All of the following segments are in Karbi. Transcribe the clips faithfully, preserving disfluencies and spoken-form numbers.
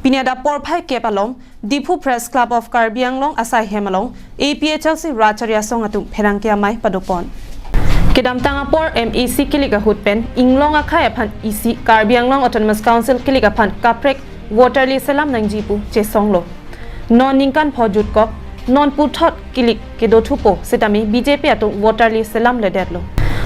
Pini adap porphai kep alom, Diphu Press Club of Karbi Anglong asai hem along, A P H L C rat chari asong atum pherangke amei padopon. Kedamtang apor M A C kilik ahut pen, Inglong akhei aphan isi Karbi Anglong Autonomous Council kilik aphan kaprek voter list selam nangji pu chesonglo. Non ningkan pho jutkok, non puthot kilik kedothupo setame B J P atum voter list selamledetlo.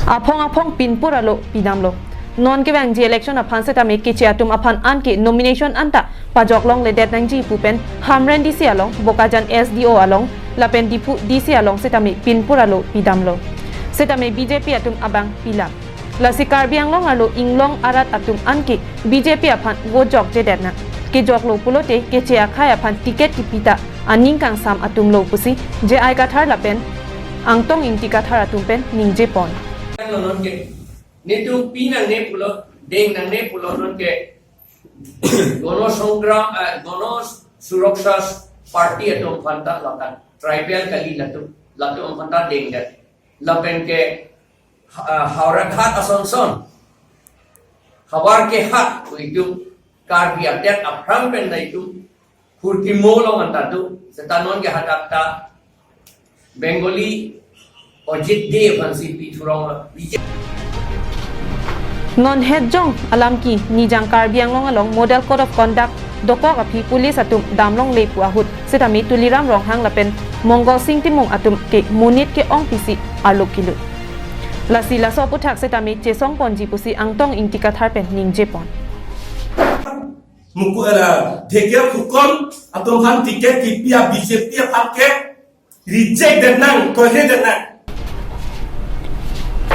Aphong aphong pinpur alo pidamlo. Non kevangji election aphan setame keche atum aphan anke nomination anta pajoklongledet nangji pu pen Hamren D C along, Bokajan S D O along, lapen Diphu D C along setame pinpur alo pidamlo. Setame B J P atum abang pilap. Lasi Karbi Anglong arlo Inglong arat atum anke B J P aphan vote jokjedet nang. Kejoklo pulote keche akhei aphan ticket kipi ta aning kangsam atumlo pusi J I Kathar lapen Angtong Ingti Kathar atum pen ningjepon. Nonke, netum pi nangne pulo, deng nangne pulo nonke, Gono Songram, eh, Gono Suraksha Party atum aphanta lapen tribal kali latum, latum aphanta dengdet. Lapen ke, ah, Howraghat Asansol, havar ke hat itum Karbi adet aphrang pen dak itum hurkimo along anta do, seta nonke hadak ta Bengali Ajit Dey aphansi pi thurong B J P. Non hetjong alam ke Nijang Karbi Anglong along Model Code of Conduct dokok aphi police atum damlongle pu ahut setame Tuliram Ronghang lapen Mongol Sing Timung atum ke monit ke-ong pisi arlo kilut. Lasi laso aputhak setame chesongponji pusi Angtong Ingti Kathar pen ningjepon. Muku, eh, Dhekial Phukan atum aphan ticket kipi a B J P aphan ke rejectdet nang, koihedet nang.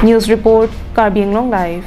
News report, Karbi Anglong Live.